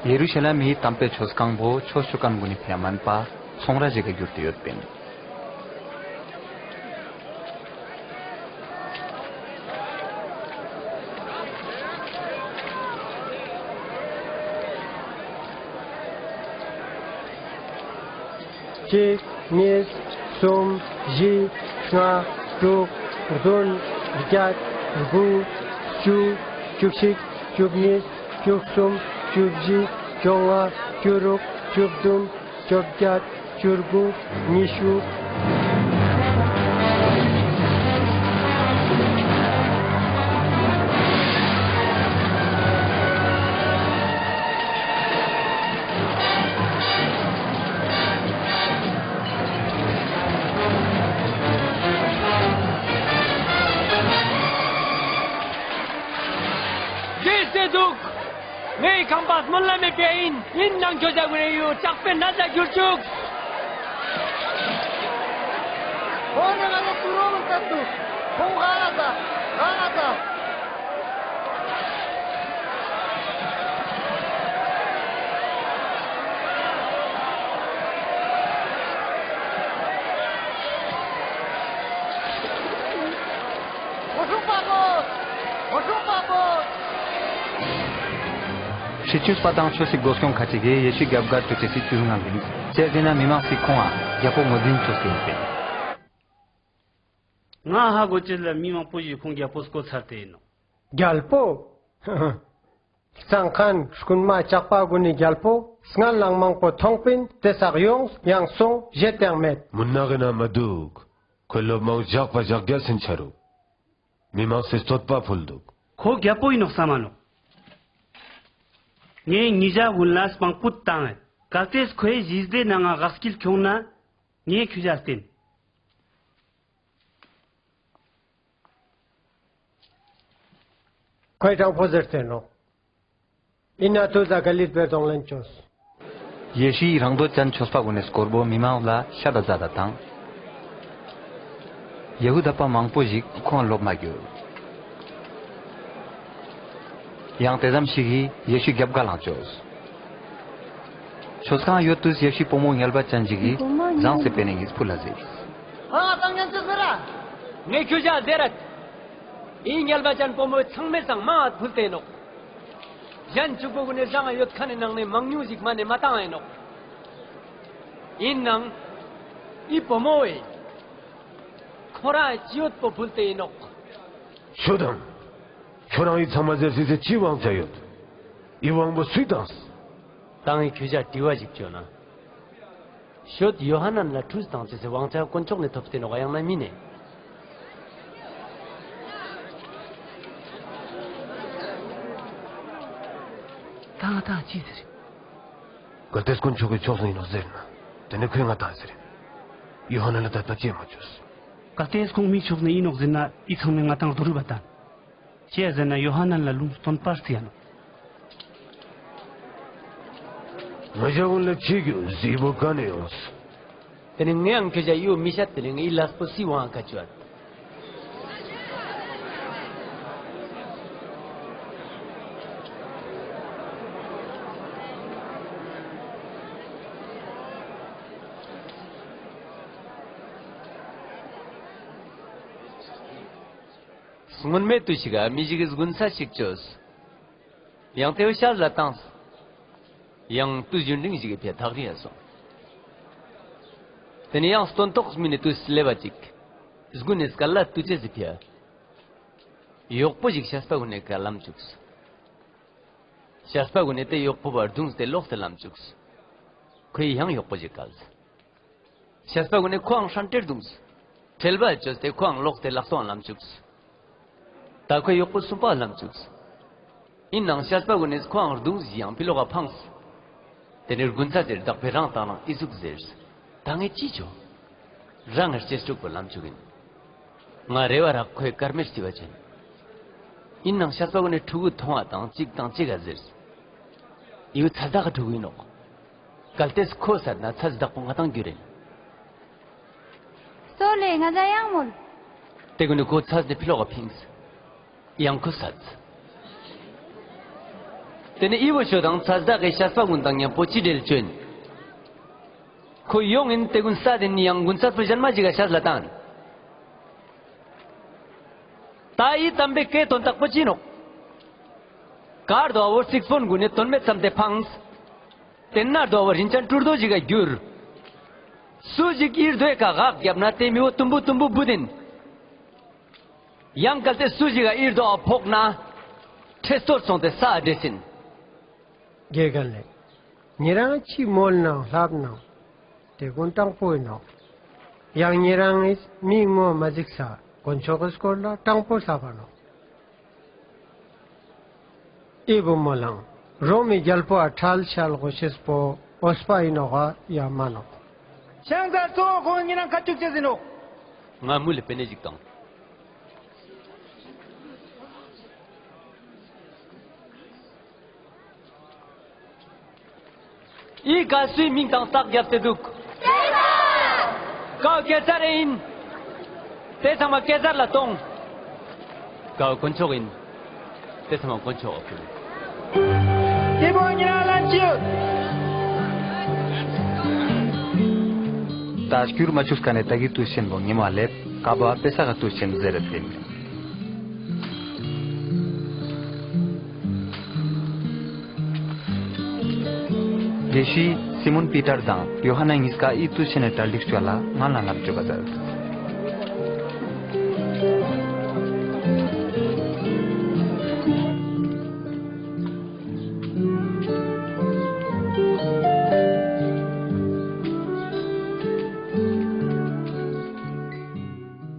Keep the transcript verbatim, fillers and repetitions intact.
ཡེ་རུ་ཤ་ལེམ་མི་ཏམ་པའེ་ཆོས་ཁང་བོ་ཆོས་ཅོ་ཁན་གུན་ནི་ཕིའ་མན་པ་ཚོང་ར་ཞིག་ག་གྱུར་ཏེ་ཡོད་པིན། ཅིག་ཉིས་སུམ་ཞི་ལྔ་དྲུག་རྡུན་རྒྱད་དགུ་ཅུ་ཅུ་ཞིག་ཅུ་ཉིས་ཅུ་སུམ་ཅུ་ཞི་ཅུ་ལྔ་ཅུ་རུག་ཅུ་རྡུན་ཅུ་རྒྱད་ཅུ་དགུ་ཉི་ཤུ། ངའེ་ཁམས་པ་སྨོན་ལམ་མེད་པའེ་ཨིན། ཨིན་ནའང་ཁྱོ་ཞ་གུན་ནི་ཡུལ་ཇག་པའེ་ནང་ང་གྱུར་ཅུགས། ཁོང་ནི་ང་ཞའེ་དུ་རོ་ལ་ཏད་དུག། ཁོང་ང་ང་ཏང་ང་ང་ཏང་། ཁྲི་ཆོས་པ་དང་ཆོས་སི་གོ་སྐྱོང་ཁ་ཅིག་གི་ཡེ་ཤུའི་གྱབ་ག་ཏུ་ཅེས་སི་ཅུས་ངང་ཨིན། ཅིའ་ཟེར་ན་མི་མང་སི་ཁོང་ང་གྱལ་པོ་ངོས་ལེན་ཅོས་ཏེ་ཨིན་པིན། ང་ཧ་གོ་ཅེས་ལ་མི་མང་པོ་ཞིག་ཁོང་གྱལ་པོ་སྐོ་ཚར་ཏེ་ཨིན་ནོག། གྱལ་པོ། སང་ཁན་རྐུན་མ་ཇག་པ་གུན་ནི་གྱལ་པོ་སྔན་ལའང་མང་པོ་ཐོང་པིན། ཏེ་སག་ཡོངས་ཡང་སོང་ཞེད་ཡང་མེད། མུན་ནག་གི་ནང་མ་དུག། ཁོའེ་ལོབ་མང་ཞག་པ་ཞག་གྱལ་སིན་ཆ་རུག། མི་མང་སི་རྩོད་པ་ཕུལ་དུག། ཁོ་གྱལ་པོ་ཨིན་ནོག་སམ་མ་ནོག། ངའེ་ཉེ་ཞ་གུན་ལ་སྤང་པུད་ཏང་ངེ། གལ་ཏེ་ཁོའེ་ཞི་བདེའི་ནང་ང་གག་སྐྱིལ་ཁྱོང་ན་ངའེ་ཁྱོ་ཞའ་སྟན། ཁོའེ་དྲང་པོ་ཟེར་ཏེ་ཨིན་ནོག། ཨིན་ན་ཏུས་ཏ་ག་ལིལ་པའེ་གདོང་ལེན་ཅོས། ཡེ་ཤུའི་རང་དོད་ཅན་ཆོས་པ་གུན་ནི་སྐོར་བོ་མི་མང་ལ་ཤད་ད་ཛད་ད་ཏང་། ཡ་ཧུ་དཱ་པ་མང་པོ་ཞིག་ཁོང་ལོབ་མ་གྱུར། ཡང་ཏེ་ཙམ་ཞིག་གི་ཡེ་ཤུ་གྱབ་ག་ལངས་ཅོས། ཆོས་ཁང་ཡོད་ཏུས་ཡེ་ཤུའི་བུ་མོ་ངལ་བ་ཅན་ཞིག་གི་ཟངས་སི་པེ་ནེ་ཉིས་ཕུལ་ལ་ཟེརས། ཨ་ཏང་ཉན་ཅེས་ཟེར་ར། ངའེ་ཁྱོ་ཞའ་ཟེར་རད། འི་ངལ་བ་ཅན་བུ་མོའེ་ཚང་མའེ་སང་མང་ང་ཕུལ་ཏེ་ཨིན་ནོག། ཞན་ཆུག་པོ་གུན་ནི་ཟངས་ཡོད་ཁན་ནི་ནང་ནེ་མང་ཉུང་ཞིག་མ་ནེ་མ་ཏང་ཨིན་ནོག། ཨིན་ནའང་འི་བུ་མོའེ་ཁོ་རང་ཅི་ཡོད་པོ་ཕུལ་ཏེ་ཨིན་ནོག། ཤོད་དང་། ཁྱོ་རང་འི་ཚང་མ་ཟེར་སི་ཅི་ཝང་ཆ་ཡོད། འི་ཝང་པོ་སུའི་ཏངས། ཏང་ངི་ཁྱོ་ཞའ་དྲི་བ་ཞིག་ཅོ་ན། ཤོད་ཡོ་ཧཱ་ནན་ལ་ཁྲུས་ཏང་ཅེས་སི་ཝང་ཆ་དཀོན་མཆོག་ནེ་ཐོབས་ཏེ་ཨིན་ནོག་ག་ཡང་ན་མི་ནེ། ཏང་ང་ཏང་ཅི་ཟེར། གལ་ཏེ་དཀོན་མཆོག་གི་ཕྱོགས་ནེ་ཨིན་ནོག་ཟེར་ན། ཏེ་ནེ་ཁོའེ་ང་ཏང་ཟེར། ཡོ་ཧཱ་ནན་ལ་ཏད་པ་ཅིའ་མ་ཅོས། གལ་ཏེ་ཁོང་མིའི་ཕྱོགས་ནེ་ཨིན་ནོག་ཟེར་ན་འི་ཚང་མའེ་ང་ཏང་རྡོ་རུས་པ་ཏང་། ཅིའ་ཟེར་ན་ཡོ་ཧཱ་ནན་ལ་ལུང་སྟོན་པ་རྩི་ཡ་ནོག། ང་ཞ་གུན་ལ་ཅི་གྱུས། འི་བོ་ག་ནེ་ཡོངས། ཏེ་ནེ་ངའེ་ཡང་ཁྱོ་ཞའ་འི་བོ་མི་ཤད། ཏེ་ནེ་ངའེ་འི་ལས་པོ་སུའི་ཝང་ང་ཀ་ཅོ་ཨད། སྔུན་མའེ་ཏུས་ཤིག་ག་མི་ཞིག་གི་གུན་ཚད་ཅིག་ཅོས། ཡང་ཏེ་བོ་ཤལ་ལ་ཏངས། ཡང་ཏུས་ཡུན་རིང་ཞིག་གི་ཕིའ་ཐག་རིང་ང་སོང་། ཏེ་ནེ་ཡང་སྟོན་ཐོག་སྨིན་ནི་ཏུས་ལེབ་བ་ཅིག་གུན་ནི་སྐལ་ལ་ཏུས་ཅེས་སི་ཕིའ་ཡོག་པོ་ཞིག་ཤད་པ་གུན་ནི་ཀ་ལམ་ཅུགས། ཤད་པ་གུན་ནི་ཏེ་ཡོག་པོ་བོའ་རྡུངས་ཏེ་ལོགས་ཏེ་ལམ་ཅུགས། ཁོའེ་ཡང་ཡོག་པོ་ཞིག་ཀལས། ཤད་པ་གུན་ནི་ཁོའང་ཧྲན་ཏེ་རྡུངས། ཁྲེལ་བ་ཅོས་ཏེ་ཁོའང་ལོགས་ཏེ་ལག་ཏོའང་ལམ་ཅུགས། ཏ་ཁོའེ་ཡོག་པོ་སུམ་པའ་ལམ་ཅུགས། ཨིན་ནའང་ཤད་པ་གུན་ནི་ཁོའང་རྡུངས་ཡང་ཕི་ལོག་ག་ཕངས། ཏེ་ནེ་གུན་ཚད་ཟེར་དག་པའེ་རང་ཏང་ནང་འི་ཟུག་ཟེརས། ཏ་ངའེ་ཅི་ཅོ། རང་ངི་ཅེས་ཕྲུག་པོ་ལམ་ཅུག་ཨིན། ང་རེ་བ་རག་ཁོའེ་ཀར་མའེ་རྩི་བ་ཅན། ཨིན་ནའང་ཤད་པ་གུན་ནི་ཕྲུ་གུ་ཐོང་བ་ཏང་ཅིག་ཏང་ཅིག་ག་ཟེརས། འི་བོ་ཚད་དག་གི་ཕྲུ་གུ་ཨིན་ནོག། གལ་ཏེ་ཁོ་སད་ན་ཚད་དག་པོ་ང་ཏང་གྱུར་ཨིན། སོ་ལེ་ང་ཞའ་ཡང་མོལ། ཏེ་གུན་ནི་ཁོ་ཚད་ནེ་ཕི་ལོག་ག་ཕིངས། ཡང་ཁོ་སད། ཏེ་ནེ་འི་བོ་ཤོད་དང་ཚ་ཟ་གི་ཤ་སྤ་གུན་དང་ཉམ་པོ་ཅི་འབྲེལ་ཅོ་ཨིན། ཁོ་ཡོང་ཨིན་ཏེ་གུན་སད་དེ་ནི་ཡང་གུན་སད་པོ་ཞན་མ་ཞིག་ག་ཤད་ལ་ཏང་། ཏ་འི་ཏམ་པའེ་ཀའེ་དོན་དག་པོ་ཅི་ནོག། ཀར་དོ་བོ་སིག་ཕོན་གུན་ནི་དོན་མེད་ཙམ་ཏེ་ཕངས། ཏེན་ན་དོ་བོ་རིན་ཅན་ཀྲུར་དོ་ཞིག་ག་གྱུར། སུ་ཞིག་འི་རྡོའེ་ཀ་གག་གྱབ་ན་ཏེ་མི་བོ་ཏུམ་བུ་ཏུམ་བུ་བུད་ཨིན། ཡང་གལ་ཏེ་སུ་ཞིག་ག་འི་རྡོ་ཕོག་ན་ཁྲེས་ཏོར་སོང་སྟེ་ས་འདྲེས་ཨིན། དགེ་རྒན་ལེ། ཉེ་རང་ཅི་མོལ་ནའང་ལབ་ནའང་ཏེ་གུན་དྲང་པོ་ཨིན་ནོག། ཡང་ཉེ་རང་ངིས་མིའི་ངོ་མ་ཟིགས་ས་དཀོན་མཆོག་གི་སྐོར་ལ་དྲང་པོ་ལབ་བ་ནོག། འི་བོ་མོལ་ལང་། རོ་མི་གྱལ་པོའ་ཁྲལ་ཆལ་གོ་ཤེས་པོ་འོས་པ་ཨིན་ནོག་ག་ཡ་མན་ནོག། ཆང་ས་གཙོ་བོ་ཁོང་ཉེ་རང་ཁ་ཐུག་ཅེས་ཨིན་ནོག། ང་མུལ་ལེ་པེ་ནེ་ཞིག་ཏང་། འི་ཀ་སུའི་མིང་དང་རྟགས་གྱབ་སྟེ་དུག། ཀའོ་ཀེ་སར་རི་ཨིན། ཏེ་ཚང་མ་ཀེ་སར་ལ་ཏོང་། ཀའོ་དཀོན་མཆོག་ཨིན། ཏེ་ཚང་མ་དཀོན་མཆོག་ག་ཕུལ། ཏེ་བོ་ཉེ་རང་ལན་ཅིག། ཏ་སྐྱུར་མ་ཆུགས་ཀ་ནེ་ཏ་གི་ཏུས་ཆེན་བོ་ཉེ་མོའ་ལེབ། ཀ་བོའ་པེ་སག་གི་ཏུས་ཆེན་ཟེར་རད་ཨིན། དགེ་བཤེས་སི་མོན་པི་ཏར་དང་ཡོ་ཧཱ་ནན་ཉིས་ཀ་འི་ཏུས་ཆེན་ནི་གྲ་སྒྲིག་ཅོ་ལ་ང་ལ་ལམ་ཅོ་ག་ཛད།